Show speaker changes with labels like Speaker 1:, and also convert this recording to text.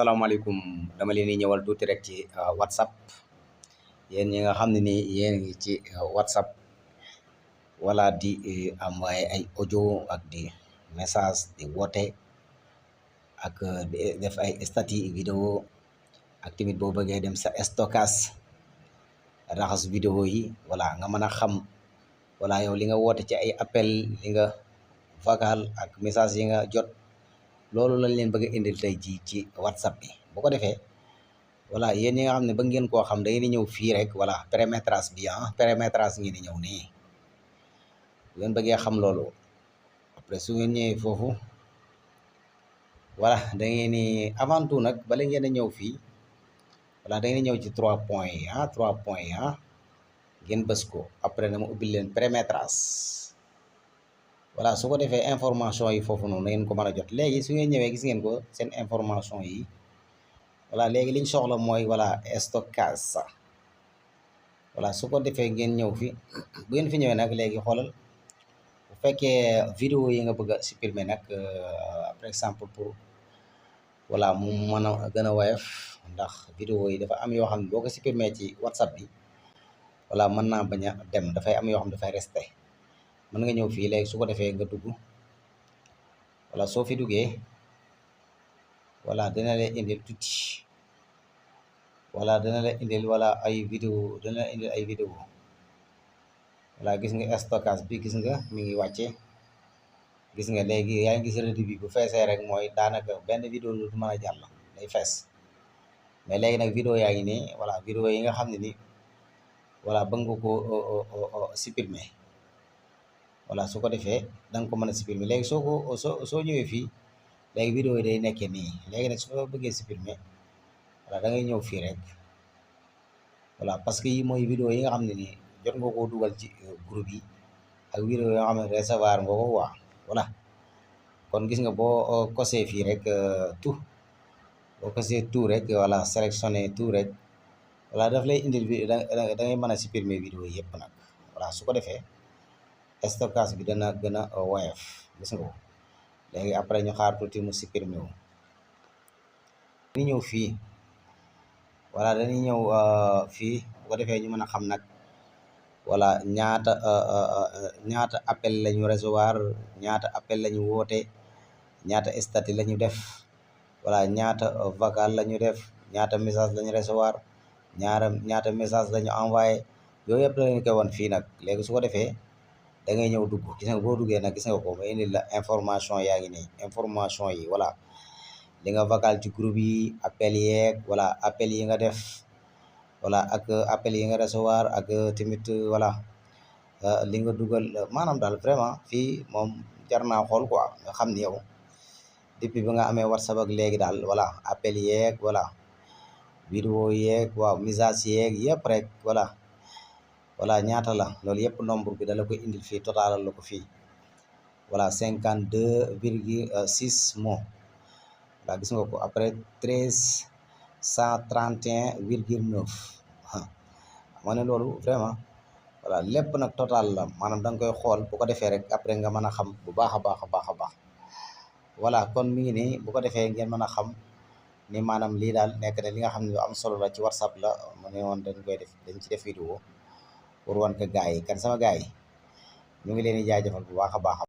Speaker 1: asalaamaaleykum dama leen di ñëwal tuuti rek ci WhatsApp yéen ñi nga xam ne nii yéen ngi ci WhatsApp wala di envoyé ay audio ak di message di woote ak di def ay statut vidéo ak tamit boo bëggee dem sa stockage raxas vidéo yi wala nga mën a xam wala yow li nga woote ci ay appel li nga vocal ak message yi nga jot loolu lañ leen bëgg a indil tey jii ci WhatsApp bi bu ko defee voilà yéen ñi nga xam ne ba ngeen koo xam da ngeen di ñëw fii rek voilà paramétrage bi paramétrage ngeen di ñëw nii bu ngeen bëggee xam loolu après su ngeen ñëwee foofu voilà da ngeen ni avant tout nag bala ngeen a ñëw fii voilà da ngeen di ñëw ci 3 points yi 3 points yi ngeen bës ko après dama ubbil leen paramétrage voilà su ko defee information yi foofu noonu ngeen ko mën a jot léegi su ngeen ñëwee gis ngeen ko seen information yi voilà léegi liñ soxla mooy voilà stockage voilà su ko defee ngeen ñëw fi bu ngeen fi ñëwee nag léegi xoolal bu fekkee vidéo yi nga bëgg a supprimer nag par exemple pour voilà mu mën a gën a woyof ndax vidéo yi dafa am yoo xam ne boo ko supprimer ci WhatsApp bi voilà mën naa bañ a dem dafay am yoo xam ne dafay resté mën nga ñëw fii léegi su ko defee nga dugg voilà soo fi duggee voilà dina lay indil tuuti voilà dina la indil wala ay vidéo dina la indil ay vidéo voilà gis nga stockage bi gis nga mi ngi wàcce gis nga léegi yaa ngi gis rëdd bi bu feesee rek mooy daanaka benn vidéo du mën a jàll day fees mais léegi nag vidéo yaa ngi nii voilà vidéo yi nga xam ne ni voilà bëgg nga ko supprimer voilà su ko defee da nga ko mën a supprimer léegi soo ñëwee fii léegi vidéo yi day nekkee nii léegi nag su ko bëggee supprimer voilà da ngay ñëw fii rek voilà parce que yi mooy vidéo yi nga xam ne nii jot nga koo dugal ci groupe yi ak vidéo yoo xam ne recevoir nga ko waa voilà kon gis nga boo kosee fii rek tout boo kosee tout rek voilà sélectionné tout rek voilà daf lay indil bi da ngay mën a supprimer vidéo yi yëpp nag voilà su ko defee stockage bi dana gën a woyof gis nga ko léegi après ñu xaar tuuti mu supprimer wu dañuy ñëw fii voilà dañuy ñëw fii bu ko defee ñu mën a xam nag voilà ñaata appel la ñu recevoir ñaata appel la ñu woote ñaata statut la ñu def voilà ñaata vocal la ñu def ñaata message la ñu recevoir ñaata message la ñu envoyé yooyu yëpp da leen koy won fii nag léegi su ko defee da ngay ñëw dugg gis nga boo duggee nag gis nga ko ba indi la information yaa ngi nii information yi voilà li nga vocal ci groupe yi appel yeeg voilà appel yi nga def voilà ak appel yi nga recevoir ak tamit voilà li nga dugal maanaam daal vraiment fii moom jar naa xool quoi nga xam ni yow depuis bi nga amee WhatsApp ak léegi daal voilà appel yeeg voilà vidéo yeeg waaw message yeeg yëpp rek voilà ñaata la loolu yëpp nombre bi dala koy indil fii totalal la ko fii voilà 52,6 mots voilà gis nga ko après 1331,9 moo ne loolu vraiment voilà lépp nag total la maanaam da nga koy xool bu ko defee rek après nga mën a xam bu baax a baax a baax a baax voilà kon mi ngi nii bu ko defee ngeen mën a xam ni maanaam lii daal nekk na li nga xam ne lu am solo la ci WhatsApp la mu ne woon dañ ci def vidéo pour wan ko gars yi kan sama gars yi ñu ngi leen di jaajëfal bu baax a baax